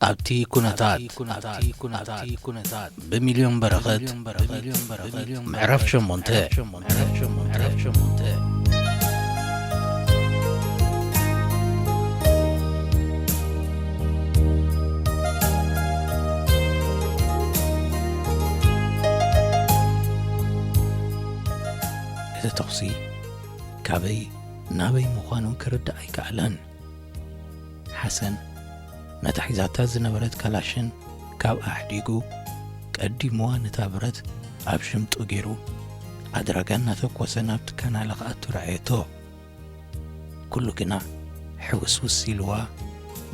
ኣብቲ ኩነታት፣ ኣብቲ ኩነታት፣ ኣብቲ ኩነታት፣ ብሚልዮን በረኸት፣ ብሚልዮን በረኸት፣ ብሚልዮን በረኸት፣ ምዕራፍ ሸሞንተ፣ ምዕራፍ ሸሞንተ፣ ምዕራፍ ሸሞንተ። እቲ ተኹሲ ካበይ ናበይ ምዃኑ ክርዳእ ኣይከኣለን። ሓሰን ነታ ሒዛታ ዝነበረት ካላሽን ካብ ኣሕዲጉ፣ ቀዲምዋ ነታ ብረት ኣብ ሽምጡ ገይሩ፣ ኣድራጋ እናተኮሰ ናብቲ ካናለ ክኣቱ ረኣየቶ። ኩሉ ግና ሕውስውስ ኢልዋ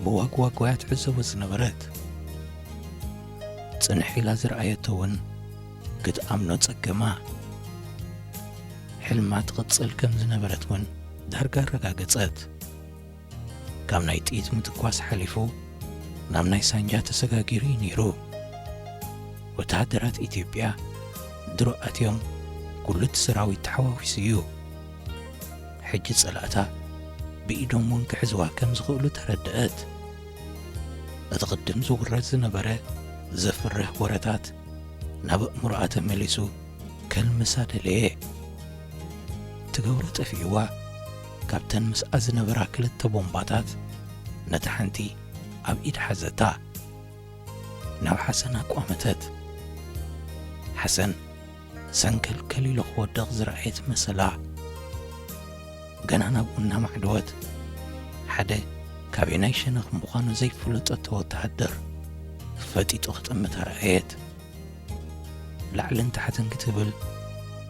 ብዋግዋግ እያ ትዕዘቦ ዝነበረት። ጽንሕ ኢላ ዝረኣየቶ እውን ክትኣምኖ ጸገማ። ሕልማ ትቕጽል ከም ዝነበረት እውን ዳርጋ ኣረጋገጸት። ካብ ናይ ጥይት ምትኳስ ሓሊፉ ናብ ናይ ሳንጃ ተሰጋጊሩ እዩ ነይሩ። ወተሃደራት ኢትዮጵያ ድሮ ኣትዮም፣ ኩሉ እቲ ሰራዊት ተሓዋዊሱ እዩ። ሕጂ ጸላእታ ብኢዶም እውን ክሕዝዋ ከም ዝኽእሉ ተረድአት። እቲ ቅድም ዝውረድ ዝነበረ ዘፍርህ ወረታት ናብ ኣእምሮኣ ተመሊሱ ከልምሳ ደለየ። ትገብሮ ጠፊእዋ፣ ካብተን ምስኣ ዝነበራ ክልተ ቦምባታት ነታ ሓንቲ ኣብ ኢድ ሓዘታ። ናብ ሓሰን ኣቋመተት። ሓሰን ሰንከልከል ኢሉ ክወድቕ ዝረኣየት መሰላ። ገና ናብኡ እናማዕደወት፣ ሓደ ካበየናይ ሸነኽ ምዃኑ ዘይፍለጠቶ ወተሃደር ፈጢጡ ክጥምታ ረኣየት። ላዕልን ታሕትን ክትብል፣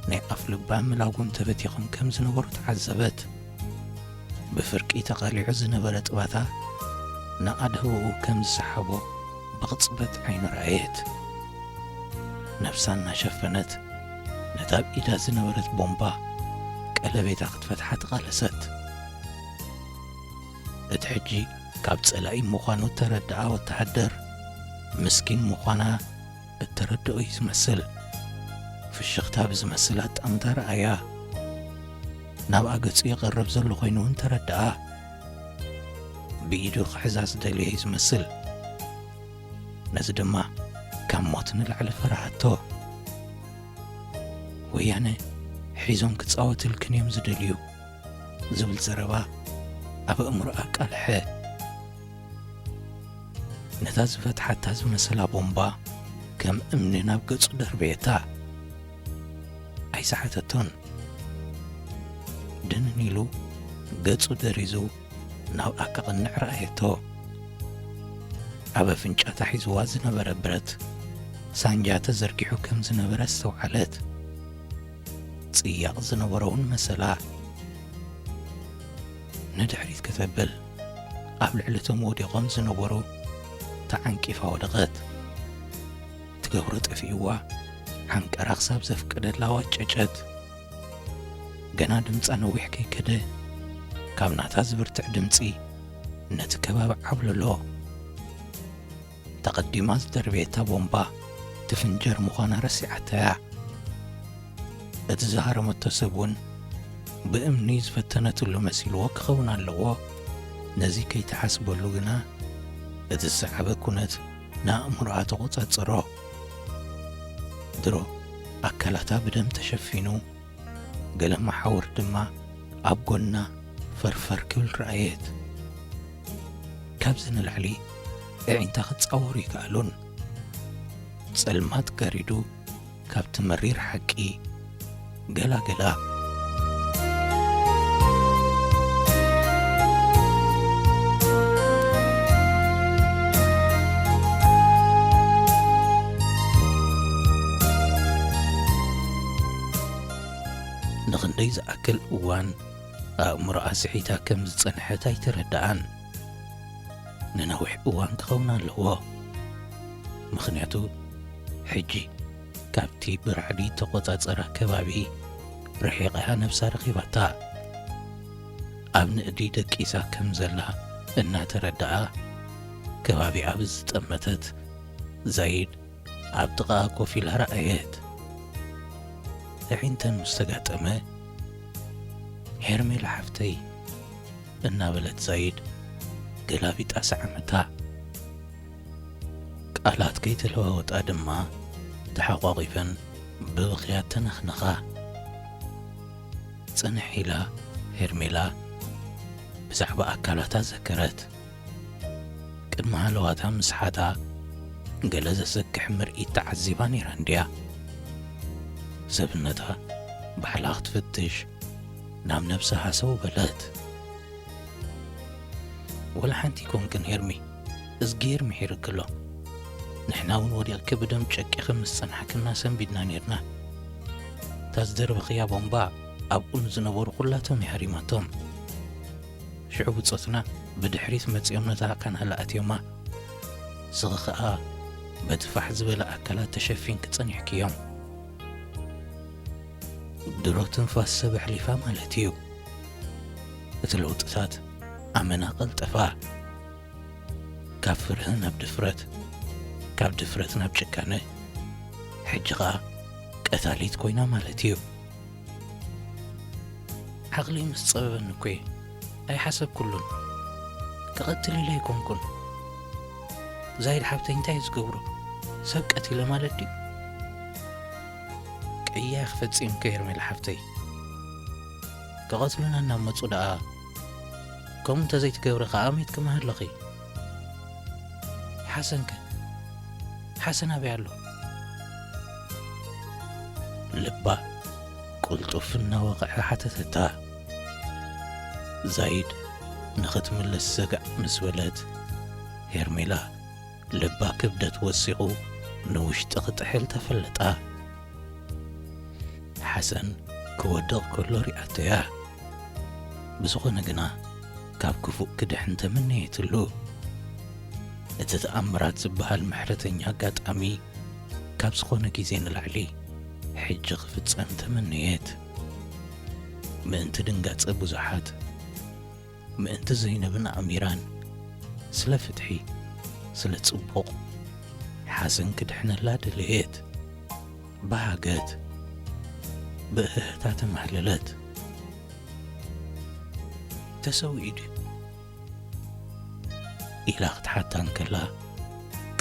ናይ ኣፍ ልባ ምላጉም ተበቲኾም ከም ዝነበሩ ተዓዘበት። ብፍርቂ ተቐሊዑ ዝነበረ ጥባታ ንኣድህቦኡ ከም ዝሰሓቦ ብቕጽበት ዓይኑ ረኣየት። ነብሳ እናሸፈነት፣ ነታ ኣብ ኢዳ ዝነበረት ቦምባ ቀለቤታ ክትፈትሓ ተቓለሰት። እቲ ሕጂ ካብ ጸላኢ ምዃኑ እተረድኣ ወተሃደር፣ ምስኪን ምዃና እተረድኦ እዩ ዝመስል። ፍሽኽታ ብዝመስል ኣጣምታ ረኣያ። ናብኣ ገጹ ይቐርብ ዘሎ ኮይኑ እውን ተረድኣ። ብኢዱ ክሕዛ ዝደልዮ እዩ ዝመስል። ነዚ ድማ ካብ ሞት ንላዕሊ ፈርሃቶ። "ወያነ ሒዞም ክጻወትልክን እዮም ዝደልዩ" ዝብል ዘረባ ኣብ ኣእምሮኣ ኣቃልሐ። ነታ ዝፈትሓታ ዝመሰላ ቦምባ ከም እምኒ ናብ ገጹ ደርበየታ። ኣይሰሓተቶን። ድንን ኢሉ ገጹ ደሪዙ ናብኣ ከቕንዕ ረኣየቶ። ኣብ ኣፍንጫ ታሒዝዋ ዝነበረ ብረት ሳንጃ ተዘርጊሑ ከም ዝነበረ ኣስተውዓለት። ጽያቕ ዝነበሮ እውን መሰላ። ንድሕሪት ከተብል፣ ኣብ ልዕሊ እቶም ወዲቖም ዝነበሩ ተዓንቂፋ ወደቐት። ትገብሮ ጠፊእዋ፣ ዓንቀራ ክሳብ ዘፍቀደላ ዋጨጨት። ገና ድምጻ ነዊሕ ከይከደ፣ ካብ ናታ ዝብርትዕ ድምጺ ነቲ ከባቢ ዓብለሎ። ተቐዲማ ዝደርበየታ ቦምባ ትፍንጀር ምዃና ረሲዓታያ። እቲ ዝሃረመቶ ሰብ እውን ብእምኒ ዝፈተነትሉ መሲልዎ ክኸውን ኣለዎ። ነዚ ከይተሓስበሉ ግና፣ እቲ ዝሰዓበ ኩነት ንኣእምሮኣ ተቖጻጸሮ። ድሮ ኣካላታ ብደም ተሸፊኑ፣ ገለ መሓውር ድማ ኣብ ጎና ፈርፈር ክብል ረኣየት። ካብዚ ንላዕሊ ኣዒንታ ክጻወሩ ይከኣሉን። ጸልማት ጋሪዱ ካብቲ መሪር ሓቂ ገላገላ። ንኽንደይ ዝኣክል እዋን ኣእምሮኣ ስሒታ ከም ዝጸንሐት ኣይተረድኣን። ንነዊሕ እዋን ክኸውን ኣለዎ። ምኽንያቱ፣ ሕጂ ካብቲ ብራዕዲ ተቖጻጸራ ከባቢ ርሒቓ ነብሳ ረኺባታ። ኣብ ንእዲ ደቂሳ ከም ዘላ እናተረድኣ፣ ከባቢኣ ብዝጠመተት፣ ዛይድ ኣብ ጥቓኣ ኮፍ ኢላ ረኣየት። ኣዒንተን ምስ ተጋጠመ፣ "ሄርሜላ ሓፍተይ" እናበለት ዛይድ ገላቢጣ ሰዓመታ። ቃላት ከይተለዋወጣ ድማ ተሓቋቒፈን ብብኽያት ተነኽነኻ። ጽንሕ ኢላ ሄርሜላ ብዛዕባ ኣካላታ ዘከረት። ቅድሚ ሃለዋታ ምስሓታ ገለ ዘሰክሕ ምርኢት ተዓዚባ ነይራ እንድያ። ሰብነታ ባዕላ ክትፍትሽ ናብ ነብሳ ሃሰው በለት። ወላ ሓንቲ ይኮንክን ሄርሚ፣ እዝጊሄር ምሒርክሎ። ንሕና እውን ወዲቕኪ ብደም ጨቂኺ ምስ ጸናሕክና ሰንቢድና ኔርና። እታ ዝደርበኽያ ቦምባ ኣብኡ ንዝነበሩ ኩላቶም እያ ሃሪማቶም። ሽዑ ብጾትና ብድሕሪት መጺኦም ነታ ካናላ ኣትዮማ። ስኺ ኸኣ በቲ ፋሕ ዝበለ ኣካላት ተሸፊንኪ ጸኒሕክዮም። ድሮ ትንፋስ ሰብ ኣሕሊፋ ማለት እዩ። እቲ ለውጥታት ኣመና ቀልጠፋ። ካብ ፍርሂ ናብ ድፍረት፣ ካብ ድፍረት ናብ ጭካነ፣ ሕጂ ኸኣ ቀታሊት ኮይና ማለት እዩ። ዓቕለይ ምስ ጸበበኒ እኮ እየ ኣይሓሰብኩሉን። ክቐትል ኢለ ኣይኮንኩን። ዛይድ ሓብተይ እንታይ እዩ ዝገብሮ? ሰብ ቀቲለ ማለት ድዩ? ቅያ ክፈጺምኪ ሄርሜላ ሓብተይ። ክቐትሉና እናመጹ ደኣ ከምኡ እንተዘይትገብሪ ከኣ ሜትኪ ምሃለኺ። ሓሰንከ? ሓሰን ኣበይ ኣሎ? ልባ ቅልጡፍ እናወቕዐ ሓተተታ። ዛይድ ንኽትምለስ ሰጋእ ምስ በለት፣ ሄርሜላ ልባ ክብደት ወሲኹ ንውሽጢ ክጥሕል ተፈለጣ። ሓሰን ክወድቕ ከሎ ሪኣቶያ። ብዝኾነ ግና ካብ ክፉእ ክድሕን ተመነየትሉ። እቲ ተኣምራት ዝበሃል ምሕረተኛ ኣጋጣሚ ካብ ዝኾነ ግዜ ንላዕሊ ሕጂ ክፍጸም ተመነየት። ምእንቲ ድንጋጸ ብዙሓት፣ ምእንቲ ዘይነብን ኣሚራን፣ ስለ ፍትሒ፣ ስለ ጽቡቕ፣ ሓሰን ክድሕነላ ደለየት። ብሃገት፣ ብእህህታ ተማህለለት። ተሰዊኡ ድዩ? ኢላ ክትሓታ እንከላ፣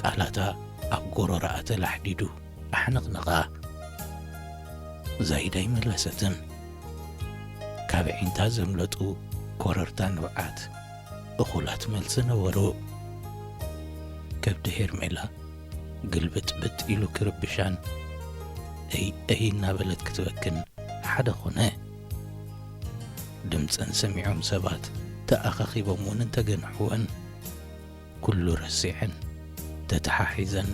ቃላታ ኣብ ጎረሮኣ ተላሕዲዱ ኣሕነቕነቓ። ዛይድ ኣይመለሰትን። ካብ ዒንታ ዘምለጡ ኮረርታ ንብዓት እኹላት መልሲ ነበሩ። ከብዲ ሄርሜላ ግልብጥብጥ ኢሉ ክርብሻን እይ እይ እናበለት ክትበክን ሓደ ኾነ። ድምፀን ሰሚዖም ሰባት ተኣኻኺቦም እውን እንተገንሕወን፣ ኩሉ ረሲዐን ተተሓሒዘን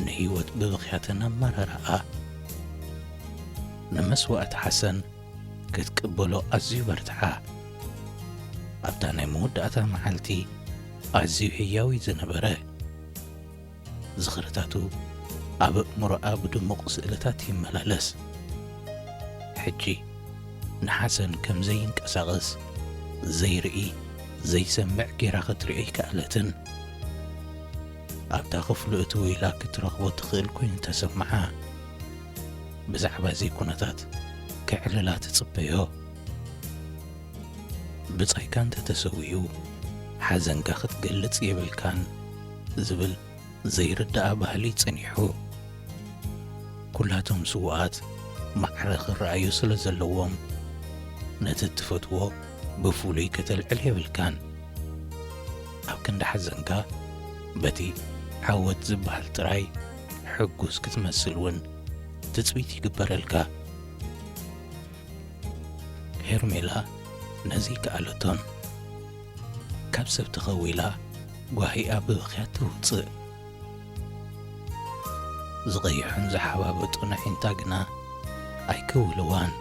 ንህይወት ብብኽያተን ኣመራርኣ። ንመስዋእቲ ሓሰን ክትቅበሎ ኣዝዩ በርትዓ። ኣብታ ናይ መወዳእታ መዓልቲ ኣዝዩ ህያው እዩ ዝነበረ። ዝኽርታቱ ኣብ ኣእምሮኣ ብድሙቕ ስእልታት ይመላለስ። ሕጂ ንሓሰን ከም ዘይንቀሳቐስ፣ ዘይርኢ፣ ዘይሰምዕ ጌራ ክትሪኦ ኣይከኣለትን። ኣብታ ክፍሉ እትው ኢላ ክትረኽቦ ትኽእል ኮይኑ ተሰምዓ። ብዛዕባ እዚ ኩነታት ከዕልላ ትጽበዮ። ብጻይካ እንተ ተሰዊኡ፣ ሓዘንካ ክትገልጽ የብልካን ዝብል ዘይርዳኣ ባህሊ ጸኒሑ። ኩላቶም ስዉኣት ማዕረ ክረኣዩ ስለ ዘለዎም፣ ነቲ እትፈትዎ ብፍሉይ ከተልዕል የብልካን። ኣብ ክንዲ ሓዘንካ፣ በቲ ዓወት ዝበሃል ጥራይ ሕጉስ ክትመስል እውን ትጽቢት ይግበረልካ። ሄርሜላ ነዚ ከኣለቶን። ካብ ሰብ ተኸዊላ ጓሂኣ ብብኽያት ተውጽእ። ዝቐይሑን ዝሓባበጡን ኣዒንታ ግና ኣይከውልዋን።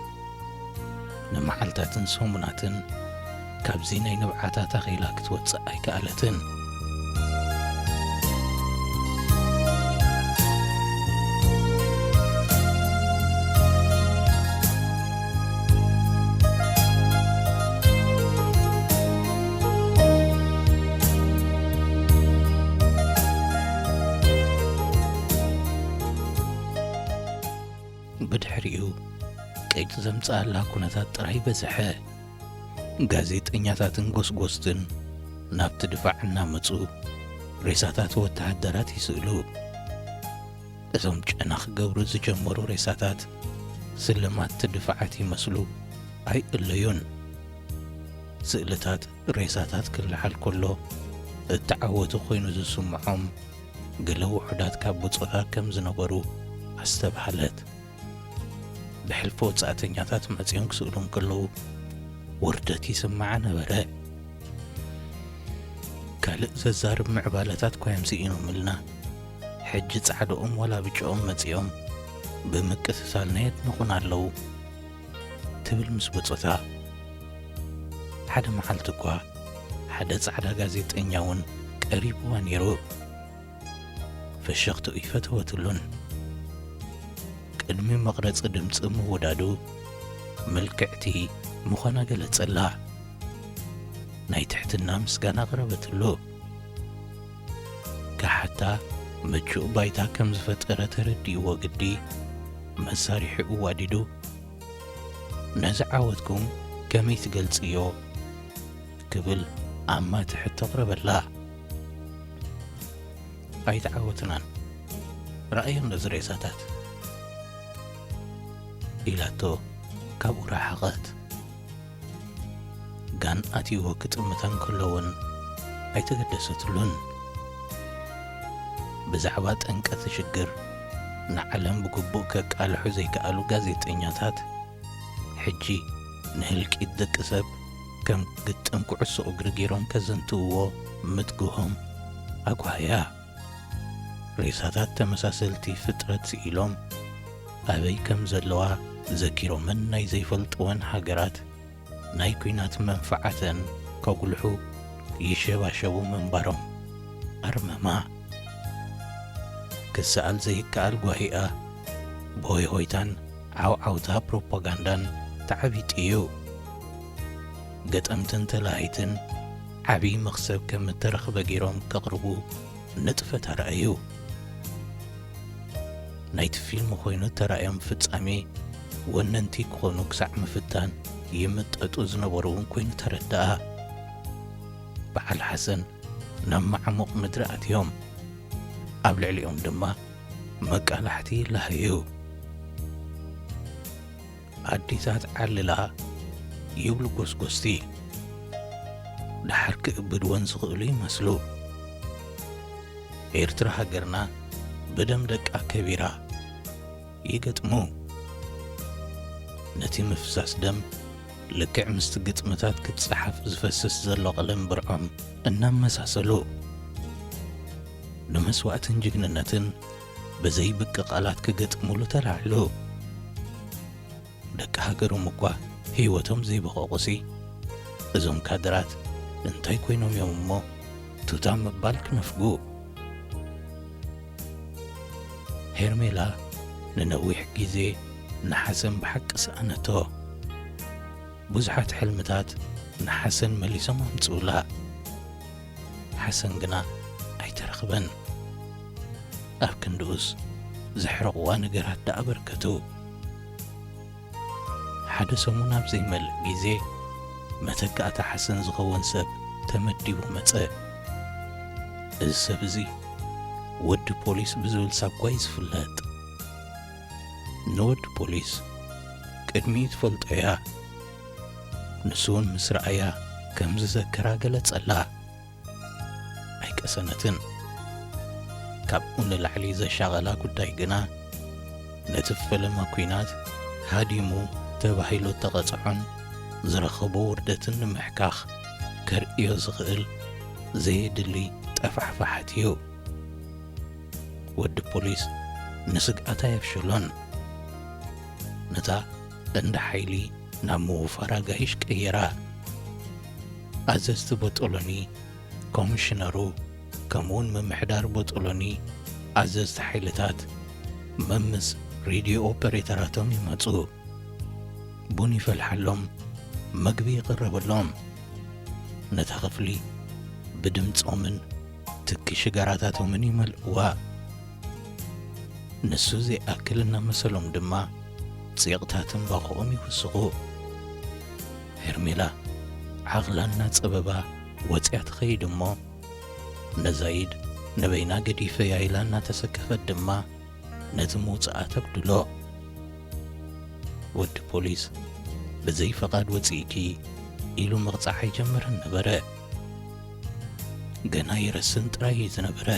ንመዓልታትን ሰሙናትን ካብዚ ናይ ንብዓታ ታኺላ ክትወጽእ ኣይከኣለትን። ብድሕሪኡ ቀይዲ ዘምጽኣላ ኩነታት ጥራይ በዝሐ። ጋዜጠኛታትን ጎስጎስትን ናብቲ ድፋዕ እናመጹ ሬሳታት ወተሃደራት ይስእሉ። እዞም ጨና ክገብሩ ዝጀመሩ ሬሳታት ስልማት ድፋዓት ይመስሉ ኣይእለዩን። ስእልታት ሬሳታት ክለዓል ከሎ እተዓወቱ ኮይኑ ዝስምዖም ገለ ውሑዳት ካብ ብጾታ ከም ዝነበሩ ኣስተብሃለት። ብሕልፊ ወጻእተኛታት መጺኦም ክስእሉ እንከለዉ ውርደት ይስምዓ ነበረ። ካልእ ዘዛርብ ምዕባለታት እኳ እዮም ስኢኖምልና። ሕጂ ጻዕዳኦም ዋላ ብጫኦም መጺኦም ብምቅስሳልና የድንቑና ኣለዉ ትብል ምስ ብጾታ። ሓደ መዓልቲ እኳ ሓደ ጻዕዳ ጋዜጠኛ እውን ቀሪብዋ ነይሩ። ፍሽኽትኡ ይፈተወትሉን። ቅድሚ መቕረጺ ድምጺ ምውዳዱ ምልክዕቲ ምዃና ገለጸላ። ናይ ትሕትና ምስጋና ኣቕረበትሉ። ክሓታ ምቹእ ባይታ ከም ዝፈጠረ ተረዲእዎ ግዲ መሳርሒኡ ዋዲዱ፣ "ነዚ ዓወትኩም ከመይ ትገልጽዮ?" ክብል ኣማቲ ሕቶ ኣቕረበላ። "ኣይተዓወትናን፣ ረኣዮም ነዚ ሬሳታት" ኢላቶ ካብኡ ረሓቐት። ጋን ኣትይዎ ክጥምታ እንከሎ እውን ኣይተገደሰትሉን። ብዛዕባ ጠንቂ እቲ ሽግር ንዓለም ብግቡእ ከቃልሑ ዘይከኣሉ ጋዜጠኛታት፣ ሕጂ ንህልቂት ደቂ ሰብ ከም ግጥም ኩዕሶ እግሪ ገይሮም ከዘንትውዎ ምትግሆም ኣጓህያ። ሬሳታት ተመሳሰልቲ ፍጥረት ስኢሎም ኣበይ ከም ዘለዋ ዘኪሮመን ናይ ዘይፈልጥወን ሃገራት ናይ ኲናት መንፍዓተን ከጉልሑ ይሸባሸቡ ምንባሮም ኣርመማ። ክሰኣል ዘይከኣል ጓሂኣ ብሆይሆይታን ዓውዓውታ ፕሮፓጋንዳን ተዓቢጡ እዩ። ገጠምትን ተላሃይትን ዓብዪ መኽሰብ ከም እተረኽበ ገይሮም ከቕርቡ ንጥፈት ኣርኣዩ። ናይቲ ፊልም ኮይኑ ተራእዮም ፍጻሜ ወነንቲ ክኾኑ ክሳዕ ምፍታን ይምጠጡ ዝነበሩ እውን ኮይኑ ተረድኣ። በዓል ሓሰን ናብ መዓሙቕ ምድሪ ኣትዮም፣ ኣብ ልዕሊኦም ድማ መቃላሕቲ ይለሃዩ። ኣዴታት ዓልላ ይብሉ ጎስጎስቲ፣ ደሓር ክእብድወን ዝኽእሉ ይመስሉ። ኤርትራ ሃገርና ብደም ደቃ ከቢራ ይገጥሙ። ነቲ ምፍሳስ ደም ልክዕ ምስቲ ግጥምታት ክጸሓፍ ዝፈስስ ዘሎ ቀለም ብርዖም እናመሳሰሉ፣ ንመስዋእትን ጅግንነትን ብዘይብቂ ቃላት ክገጥሙሉ ተላዕሉ። ደቂ ሃገሮም እኳ ህይወቶም ዘይበቐቑሲ፣ እዞም ካድራት እንታይ ኮይኖም እዮም እሞ ቱታ ምባል ክነፍጉ? ሄርሜላ ንነዊሕ ግዜ ንሓሰን ብሓቂ ሰኣነቶ። ብዙሓት ሕልምታት ንሓሰን መሊሶም ኣምጽኡላ። ሓሰን ግና ኣይተረኽበን። ኣብ ክንድኡስ ዘሕረቕዋ ነገራት ደኣ በርከቱ። ሓደ ሰሙን ኣብ ዘይመልእ ግዜ መተካእታ ሓሰን ዝኸውን ሰብ ተመዲቡ መጸ። እዚ ሰብ እዚ ወዲ ፖሊስ ብዝብል ሳጓ እዩ ዝፍለጥ። ንወዲ ፖሊስ ቅድሚኡ ትፈልጦ እያ። ንሱ እውን ምስ ረኣያ ከም ዝዘከራ ገለጸላ። ኣይቀሰነትን። ካብኡ ንላዕሊ ዘሻቐላ ጉዳይ ግና፣ ነቲ ፈለማ ኲናት ሃዲሙ ተባሂሉ እተቐጽዖን ዝረኸቦ ውርደትን ንምሕካኽ ከርእዮ ዝኽእል ዘየድሊ ጠፋሕፋሓት እዩ። ወዲ ፖሊስ ንስግኣት ኣየፍሸሎን። ነታ ቀንዲ ሓይሊ ናብ ምውፋር ኣጋይሽ ቀየራ። ኣዘዝቲ ቦጦሎኒ፣ ኮሚሽነሩ፣ ከምኡውን ምምሕዳር ቦጦሎኒ ኣዘዝቲ ሓይልታት መምስ ሬድዮ ኦፐሬተራቶም ይመጹ። ቡን ይፈልሓሎም፣ መግቢ ይቕረበሎም። ነታ ክፍሊ ብድምጾምን ትኪ ሽጋራታቶምን ይመልእዋ። ንሱ ዘይኣክል እናመሰሎም ድማ ጺቕታ ትምባኾኦም ይውስኹ። ሄርሜላ ዓቕላ እናጸበባ ወጺኣ ትኸይድ እሞ፣ ነዛይድ ንበይና ገዲፈያ ኢላ እናተሰከፈት ድማ ነቲ ምውጻኣ ተጉድሎ። "ወዲ ፖሊስ፣ ብዘይ ፈቓድ ወጺእኪ" ኢሉ ምቕጻዕ ኣይጀመረን ነበረ። ገና ይረስን ጥራይ እዩ ዝነበረ።